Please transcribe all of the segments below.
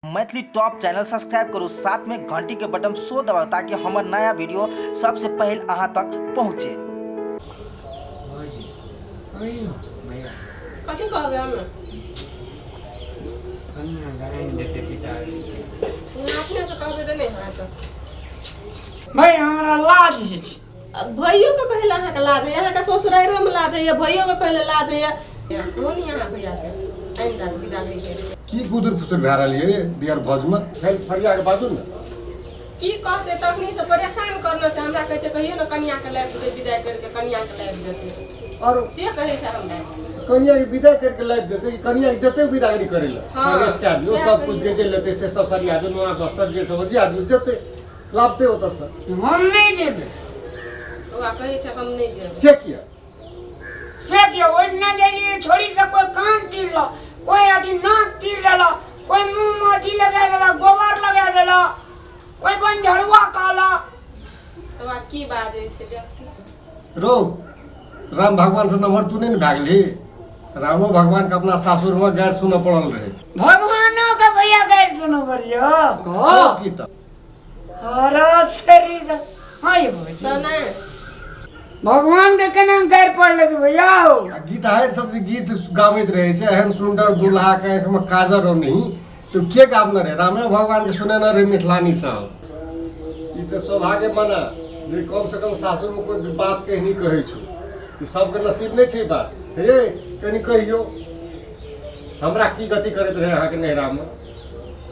Maithili top channel subscribe करू, साथ में घंटी के बटन सो दबाउ ताकि हमर नया वीडियो सबसे पहले अहाँ तक पहुँचे। भौजी कहियो भैया। कथी कहबै हम? कनिया गाइन देते पिताजी। अहाँ अपने से कहबै तऽ नहि हैत। भाई हमरा लाज होइ छै। भैयो के कहै लए अहाँके लाज होइए, अहाँके ससुरारियोमे लाज होइए, भैयो के कहै लए लाज होइए। कहू ने अहाँ भैयाके आनि देब विदा होइके। की गुदुर फुसुर भए रहल ये दियर भौजमे, फेर फरिया के बाजू ने। की कहतै, तखनी से परेशान करने छै हमरा। कहै छै कहियो ने कनियाके लाबि देतै, विदाइ करिके कनियाके लाबि देतै। और से कहै छै हमरा। कनिया के विदा करके लाबि देतै कि कनिया के जते विदागरी करै लए? हाँ, सरेस के आदमी सएह सब कुछ कहियौ। जे जे लेतै से सब सरिया दे, नोआ बस्तर जे सब जे आदमी जते लाबतै ओतऽसँ। हम नहि जेबै। ओकरा कहै छै हम नहि जेबै। से किया? से किया? ओहिना जाइए छोड़ी से कोई कान तीर लो, कोई अथी नाक तीर देलक, कोई मुंह में अथी लगा देलक, गोबर लगा देलक, कोई बन झड़ुआ कहलक। तोरा की बाजै छै देख। रो राम भगवान से नम्हर तू नहि ने भए गेलही? रामो भगवान के अपना सासुर में गारि सुनऽ पड़ल रहे। भगवानो के भैया गारि सुनो करियो। की तऽ अरे तेरी का हाँ ये भौजी। तऽ नहि। भगवान के केना गारि पड़ल भैया? आ गीतहारि सब जे गीत गाबैत रहै छै, एहन सुन्दर दुल्हा के आँखि में काजर हो नहीं, तऽ के गाबने रहे? रामे भगवान के सुनेने रहे मिथिलानी सब। ई तऽ सौभाग्य मना जे कम से कम सासुर में कोई बात कहीं कहै छौ। ई सबके नसीब नहि छै ई बात। हे कनि कहियो हमरा, की गति करैत रहे अहाँके नैहरामे?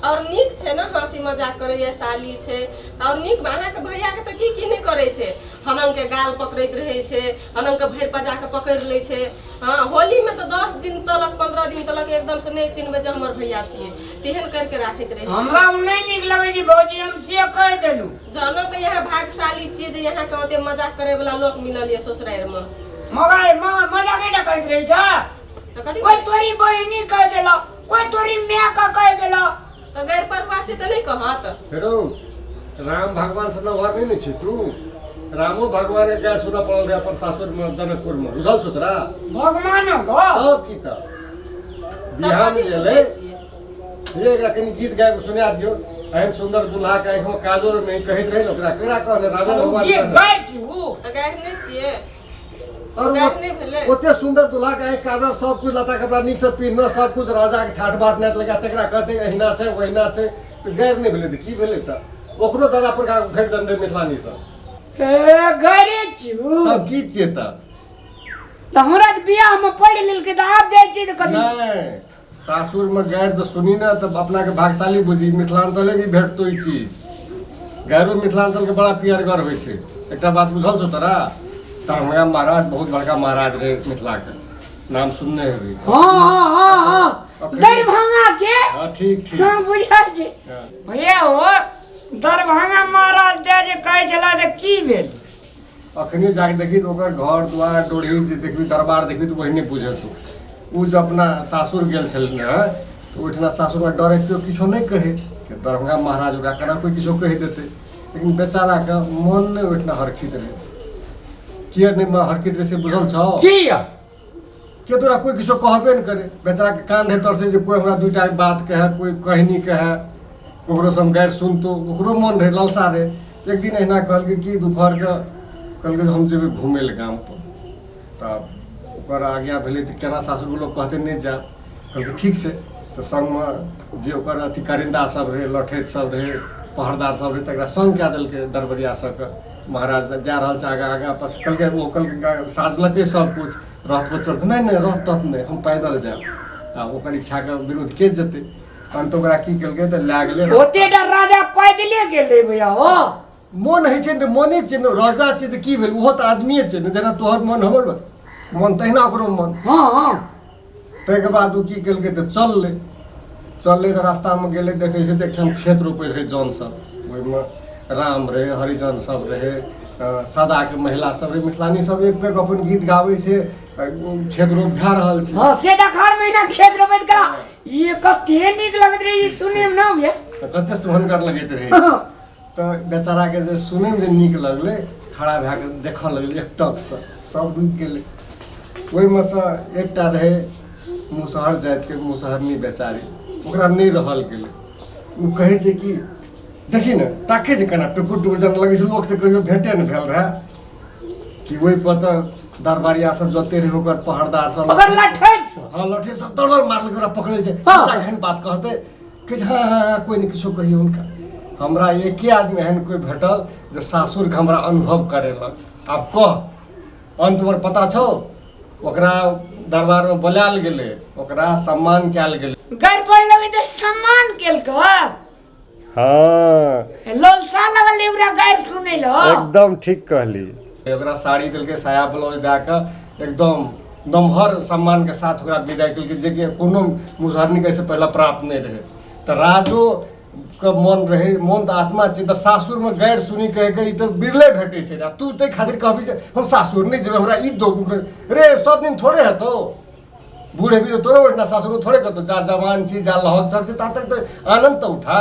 और नीक छै ने, हँसी मजाक करैए, साली छै और नीक। अहाँके भैयाके तऽ की की नहि करै छै। हनंगके गाल पकड़ैत रहै छै, हनंगके भरि पजा कऽ पकड़ि लै छै। हँ, होलीमे तऽ 10 दिन तलक, 15 दिन तलक एकदमसँ नहि चिन्हबै जे हमर भैया छियै, तेहन करिके राखैत रहै छै। हमरा ओ नहि नीक लगै छै भौजी, हम से कहि देलहुँ। जानो तऽ यहाँ भाग्यशाली छियै जे यहाँके ओते मजाक करैवला लोक मिलल यऽ ससुरारिमे। मगर मजाक नहि करैत रहै छै। तऽ कथी? कोई तोरी बहिनी कहि देलक, कोई तोरी माय के कहि देलक। तऽ गैर परुआ छै तऽ नहि कहत? हेरो राम भगवान से नवहर नहि ने छी तू। रामो भगवान के गारि सुनऽ पड़ल रहे अपन सासुर में, जनकपुर में। बुझल छौ तोरा? भगवानो को? तब की तऽ तब बिहान कथी जे पूछै एलै छियै? हे, एकरा कनि गीत गाबि कऽ सुना दियौ। एहन सुन्दर दुल्हा के आँखिमे काजर नहि कहैत रहे ने, ओकरा केकरा कहने? राजा भगवान ये कहने। गाय छी उ। तऽ गारि नहि छियै? और गारि नहि भेलै? ओते सुन्दर दुल्हा के आँखि काजर, सब कुछ लत्ता कपड़ा नीक से पहिरने, सब कुछ राजा के ठाठ बाट नाट लगा, तकरा कहते अहिना छै ओहिना छै, तऽ गारि नहि भेलै तऽ की भेलै? तऽ ओकरो दादा पुरखा उखड़ि देने रहै मिथिलानी सब। ए गारे छी उ। तब की छियै तऽ? तऽ हमरा तऽ बियाह में पढ़ि लेलकै तऽ आब जाइ छियै तऽ कथी? नहि, सासुर में गारि जे सुनी ने तऽ अपना के भाग्यशाली बुझी। मिथिलांचले भी भेटतो ई चीज। गायरो मिथिलांचल के बड़ा पियरगर होइ छै। एकटा बात बुझल छौ तोरा? दरभंगा महाराज बहुत बड़का महाराज रहे मिथिला के, नाम सुनने हेबी। हाँ, दरभंगा के। हाँ, ठीक ठीक। हाँ, बुझल छै। भैया हो, दरभंगा महाराज दे जे कहै छला तऽ की भेल? अखने जाके देखी तऽ ओकर घर द्वार डोरी जे देखबी, दरबार देखबी तऽ ओहिने बुझेतौ। ओ जे अपना सासुर गेल छलखिन हँ तऽ ओहिठिना सासुरमे डरे केओ किछो नहि कहै कि दरभंगा महाराज, ओकरा केना कोइ किछो कहि देतै? लेकिन बेचाराके मन नहि ओहिठिना हरखित रहै। किए नहि मन हरखित रहै से बुझल छौ? किया? के तोरा कोइ किछो कहबे नहि करे। बेचाराके कान रहै तरसे जे कोइ हमरा दूटा बात कहै, कोइ कहनी कहै, ककरोसँ हम गारि सुनतौ। ओकरो मन रहै, ललसा रहै। एक दिन अहिना कहलकै कि दुपहरके कहलकै जे हम जेबै घुमै लए गामपर। तऽ ओकर आज्ञा भेलै तऽ केना सासुरके लोक कहतै नहि जायब? कहलकै ठीक छै। तऽ सङ्गमे जे ओकर अथी कारिन्दा सब रहै, लठैत सब रहै, पहरदार सब रहै, तकरा सङ्ग कए देलकै दरबरिया सबके। महाराज जा रहल छै आगाँ आगाँ। बस कहलकै, ओ कहलकै, साजलकै सब किछु, रथ पर चढ़तै। नहि नहि, रथ तथ नहि, हम पैदल जायब। आ ओकर इच्छाके विरुद्ध के जेतै? तहन तऽ ओकरा की केलकै तऽ लए गेलै। ओतेटा राजा पैदले गेलै भैया हो? मोन होइ छै ने, मोने छै ने। राजा छै तऽ की भेल? ओहो तऽ आदमिए छै ने। जेना तोहर मन हमर मन, तहिना ओकरो मन। हँ हँ ताहिके बाद ओ की केलकै तऽ चललै। चललै तऽ रास्तामे गेलै, देखै छै तऽ एकठाम खेत रोपै रहै जन सब। ओहिमे राम रहै, हरिजन सब रहै, सदाके महिला सब रहै, मिथिलानी सब एक बेर अपन गीत गाबै छै, खेत रोप भए रहल छै। हँ, से देखार महीना खेत रोपैत कला ये कते नीक लगैत रहे ई सुने में ना भैया। तऽ कते सुहनगर लगैत रहै। तऽ बेचाराके जे सुनैमे जे नीक लगलै, खड़ा भए कऽ देखऽ लगलै एकटकसँ। सब रुकि गेलै। ओहिमे सँ एकटा रहै मुसहर जातिके मुसहरनी बेचारी, ओकरा नहि रहल गेलै। ओ कहै छै कि देखी ने ताकै छै केना टुकुर टुकुर जेना लगै छै लोकसँ कहियो भेटे नहि भेल रहए कि ओहि पर तऽ दरबारिया सब जते रहै ओकर पहरदार सब ओकर लठैत सब। हाँ लठे सब दौड़ मारलक ओकरा पकड़ल छै हाँ। बच्चा एहन बात कहते कहै छै हाँ हाँ हाँ कोइ नहि किछो कहियौ हुनका। हमरा एके आदमी एहन कोइ भेटल जे सासुरके हमरा अनुभव करेलक। आब कह अंत पर पता छौ ओकरा दरबारमे बोलायल गेलै, ओकरा सम्मान कयल गेलै। गारि पड़े लगै तऽ सम्मान केलकै। हाँ ललसा लगल रहै ओकरा गारि सुनै लए। एकदम ठीक कहली। ओकरा साड़ी देलकै, साया ब्लाउज दए कऽ एकदम नमहर सम्मानके साथ ओकरा विदाई केलकै, जेकि कोनो मुसहरनीके एहिसँ पहिले प्राप्त नहि रहै। तऽ राजो के मन रहै, मन तऽ आत्मा छै, तऽ सासुरमे गारि सुनी कहि कऽ ई तऽ बिरले भेटै छै। आ तू ताहि खातिर कहबी जे हम सासुर नहि जेबै, हमरा ई दो रे सब दिन थोड़े हेतौ, बूढ़ हेबी तऽ तोरो ओहिठिना सासुरमे थोड़े कहतौ, जा जवान छी जा लहक छक छै ता तक तऽ आनन्द तऽ उठा।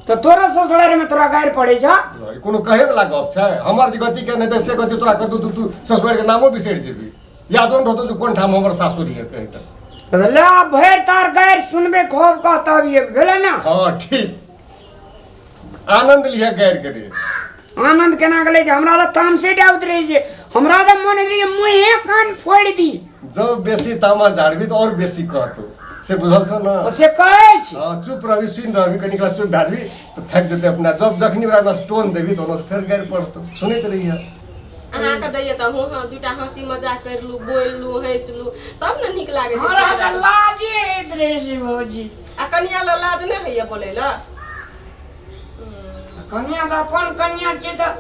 तऽ तोरो ससुरारिमे तोरा गारि पड़ै छौ? ई कोनो कहैवला गप छै? हमर जे गति के नहि तऽ से गति तोरा करतौ तऽ तू ससुरारिके नामो बिसरि जेबी, यादो नहि रहतौ जे कोन ठाम हमर सासुर यऽ कहि तऽ। तऽ ले आब भरि तार गारि सुनबे खूब कहतब ये भेलै ने। हाँ ठीक, आनंद लिहे गारि के रे। आनंद केना गेलै जे हमरा तऽ तामसे टा उतरै छै, हमरा तऽ मन होइत रहै जे मुँहे कान फोड़ि दी। जब बेसी तामा झाड़बी तऽ और बेसी कहतौ, से बुझल छौ ने? ओ से कहै छी। हाँ चुप रहबी, सुनि रहबी, कनि काल चुप भए जेबी तऽ थाकि जेतै अपना। जब जखनी ओकरा नस टोन देबी तऽ ओनस फेर गारि पड़तौ, सुनैत रहिहे। अहाँके दैया तऽ हुँ हाँ दूटा हँसी मजाक करलू, बोललू, हँसलू तब ने नीक लागै छै। हमरा तऽ लाजे होइत रहै छै भौजी। आ कनिया लए लाज नहि होइया बोलै लए? कनिया तऽ अपन कनिया छै तऽ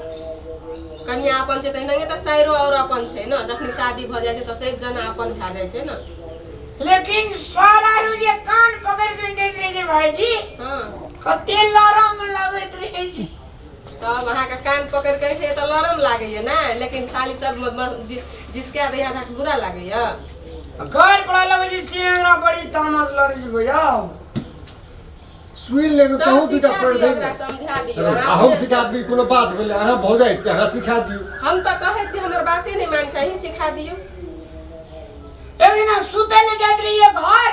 कनिया अपन छै तऽ एनाहिए तऽ साइरो और अपन छै ने, जखनी शादी भऽ जाइ छै तऽ सब जना अपन भए जाइ छै ने। लेकिन सारा जे कान पकड़ि के दैत रहै छै भाईजी, हाँ कते लरम लगैत रहै छै। तब अहाँके कान पकड़ि के रखैए तऽ लरम लागैया ने, लेकिन साली सब जिसका दैया अहाँके बुरा लागैया। घर पड़ा लगै छै से हमरा बड़ी तामस लगै छै भैया। सुनि लेलहुँ सब तहूँ दूटा सिखा पढ़ि दियौ, दे ओकरा समझा दियौ। आ हम सिखा दी कोनो बात भेलै? अहाँ भौजाइ छी, अहाँ सिखा दियौ। हम तऽ कहै छी हमर बाते नहि मानै छै, अहीं सिखा दियौ। एक दिना सुतै लए जाइत रहियै घर,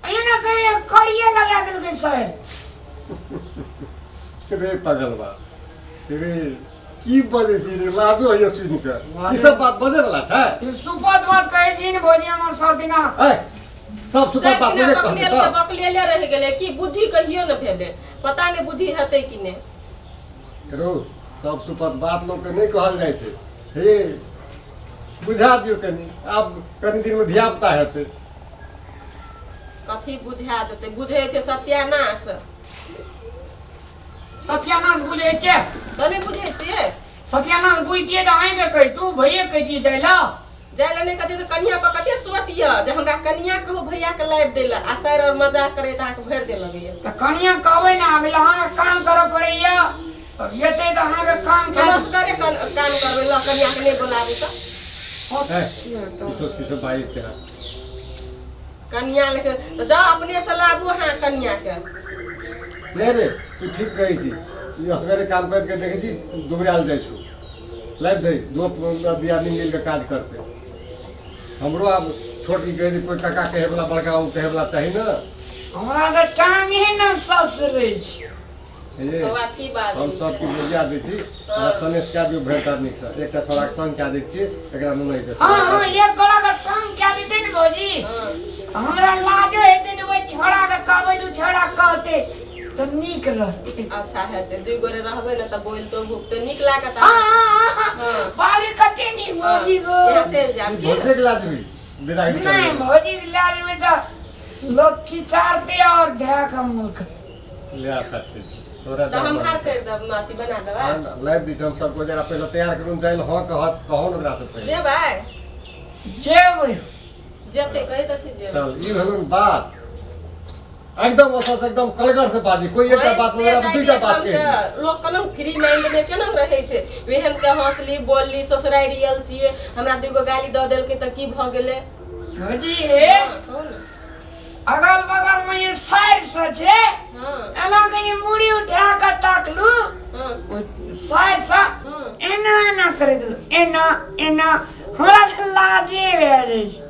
एना से करिये लगा देलकै सर। रे पगलबा रे, की बजै छी रे, लाजो होइए सुनि कऽ। ई सब बात बजै वला छै? ई सुपत बात कहै छी ने भौजी हमर सब दिना। ऐ सब सुपत सब बात दिना नहि बकलेल कहतै के तऽ। बकलेले रहि गेलै, की बुद्धि कहियो ने भेलै, पता नहि बुद्धि हेतै कि नहि। रो सब सुपत बात लोकके नहि कहल जाइ छै। हे बुझा दियौ कनि, आब कनि दिनमे धियापुता हेतै। कथी बुझा देतै, बुझै छै सत्यानाश। सत्यानाश बुझै छै? तऽ नहि बुझै छियै? सत्यानाश बुझतियै तऽ अहीँके कहितू, भैये कहितियै जाइ लए। जाइ लए नहि कहतियै तऽ कनिया पर कते चोट यऽ जे हमरा कनिया कहू भैया के लाबि दै लए, आ साइर और मजाक करैत अहाँके भरि दे लगैया। तऽ कनिया कहबै ने आबै लए, अहाँके काम करऽ पड़ैया, एतै तऽ अहाँके काम हम असगरे काम करबै, लऽ कनिया के नहि बोलाबू तऽ। किछो किछो बाजै छै कनिया लेके तऽ जाउ अपने से लाबू अहाँ कनिया के। नहि रे तू ठीक कहै छी, ई असगरे काम करके देखै छी दुबरायल जाइ छौ, लाबि दे दो दियादनी मिल के काज करतै। हमरो आब छोट की कहै छै कोइ काका कहै वला बड़का ओ कहै वला चाही ने। हमरा तऽ टांगे ने ससरै छै। हे बाबा की बात हम सब किछु बुझा दै छी, अहाँ सनेस कए दियौ भरि तार नीकसँ, एकटा छोड़ाके संग कए दै छियै, एकरा नुनैके हाँ हाँ एक गोड़ा के संग कए देतै ने भौजी, हमरा लाजो हेतै तऽ ओहि छोड़ा के कहबै तऽ ओ छोड़ा कहतै तऽ नीक रहतै। अच्छा हेतै, दुइ गोरे रहबै ने तऽ बोलतो भुकतो नीक लागत। हाँ हाँ हाँ बाप रे कते नीक भौजी गो। यहाँ चलि जायब की? भौजीके लाज भी विदाई नहीं भौजी के लाज में तऽ लोग खिचारते और धै के मुल्क ले अच्छा ठीक तोरा तऽ हमरा करि देब अथी बना देबै। लाइव दी हम सबको जरा पहिले तैयार करू जाइल। हाँ कहत कहू ने ओकरा से पहिले जेबै जेबै जेतै कहै तऽ छी जेबै। चल ई भेल बात एकदम ओतऽ से एकदम कड़गर से बाजी, कोई एकटा बात हँसिते नहि जाइत दूटा बात एकदम कहि से लोक केना फ्री माइंड में केना रहै छै, वेहन के हँसली बोलली ससुरारि आयल छियै, हमरा दूगो गाली दऽ देलकै तऽ की भऽ गेलै। भौजी हे कहू ने। अगल बगल में ये साइर से छै, हाँ एना के ये मुड़ी उठा के ताकलू, हाँ साइर से हाँ एना एना करैत रहू, एना एना, हमरा तऽ लाजे भए जाइ छै।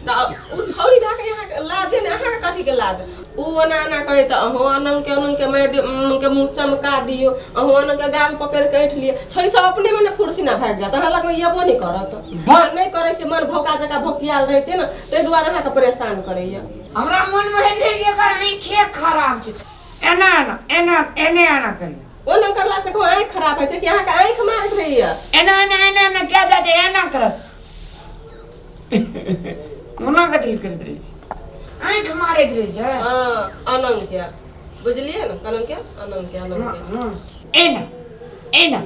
तऽ ओ छौड़ी भए के अहाँके लाजे ने, अहाँके कथी के लाज? ओ ओना एना करे तऽ अहूँ अनंग के मारि दियौ, के मुँह चमका दियौ, अहूँ अनंग के गाल पकड़ि के ऐंठ लिअ। छोरी सब अपने मने फुर्सी ना भागि जायत, अहाँ लगमे एबो नहि करत। नहि करै छै, मन भौका जकाँ भौकियाल रहै छै ने, ताहि दुआरे अहाँके परेशान करैया। हमरा मन में होइत रहै जे एकर आँखे खराब छै, एना एना एना एने एना करियै। ओना करला से कहूँ आँखि खराब होइ छै कि अहाँके आँखि मारैत रहैया? एना एना एना एना क्या जाते एना करत, ओना कथी करैत रहै छै, आँखि मारैत रहै छै। हँ, अनंग के बुझलियै ने, अनंग के अनंग के अनंग के हँ, एना एना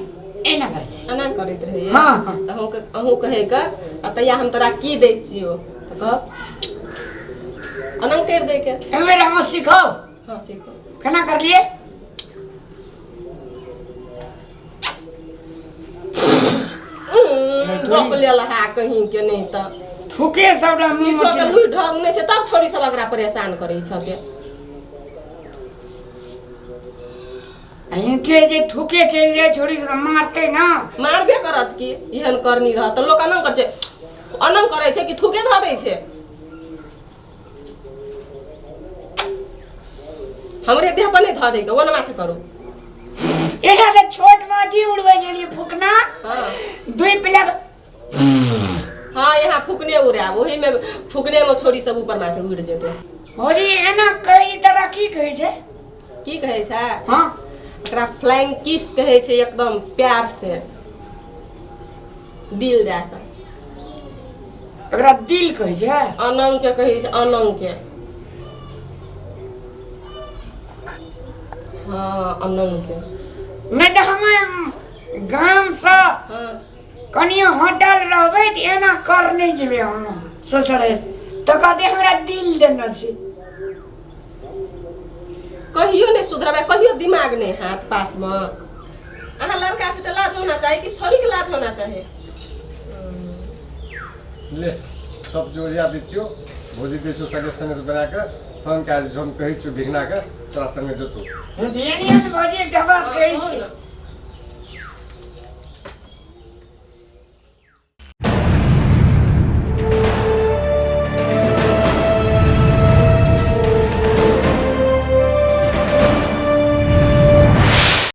एना करैत रहै। एना करैत रहैया। हँ, हँ। तऽ अहूँ अहूँ कहैके आ तैया हम तोरा की दै छियौ, तऽ कह अनंग करि दैके। एक बेर हम सीखब। हँ सीखो। केना करलियै? ढोक लेल हा कहीं के नहीं तऽ थूके सबटा मुँह किछो के मे। लुइ ढंग नहि छै, तब छोरी सब एकरा परेशान करै छके। इनके जे थूके चलि जाय छोरी सब मारतै ना। मारबे करत की, एहन करनी रहत तऽ लोक अनंग करै छै, अनंग करै छै कि थूके धऽ दै छै। हमरे देह पर नहीं धऽ दैके, ओना माथे करू। एकटा तऽ छोट माथी उड़बै छलियै फुकना। हँ। दुई प्लेट। हाँ, यहाँ फुकने उड़ायब, ओही में फुकने में छोरी सब ऊपर माथे उड़ जेतै। भौजी एना कहै तोरा की कहै छै? की कहै छै? हाँ। एकरा फ्लाइंग किस कहै छै, एकदम प्यार से दिल दए कऽ। एकरा दिल कहै छै? अनंग के कहै छै, अनंग के। हाँ अनंग के। नहि तऽ हम गामसँ हाँ कनियो हटल रहबै तऽ एना कर नहि जेबै हम ससुरे, तऽ कहतै हमरा दिल देने छै। कहियो नहि सुधरबै, कहियो दिमाग नहि हाथ पासमे। अहाँ लड़का छी तऽ लाज होना चाही कि छोरीके लाज होना चाही? ले सब जोड़िया दै छियौ भौजी, दै छियौ संगे संगे बना कऽ संग काज। हम कहै छियौ भिगना के तोरा संगे जेतौ। भौजी एकटा बात कहै छी।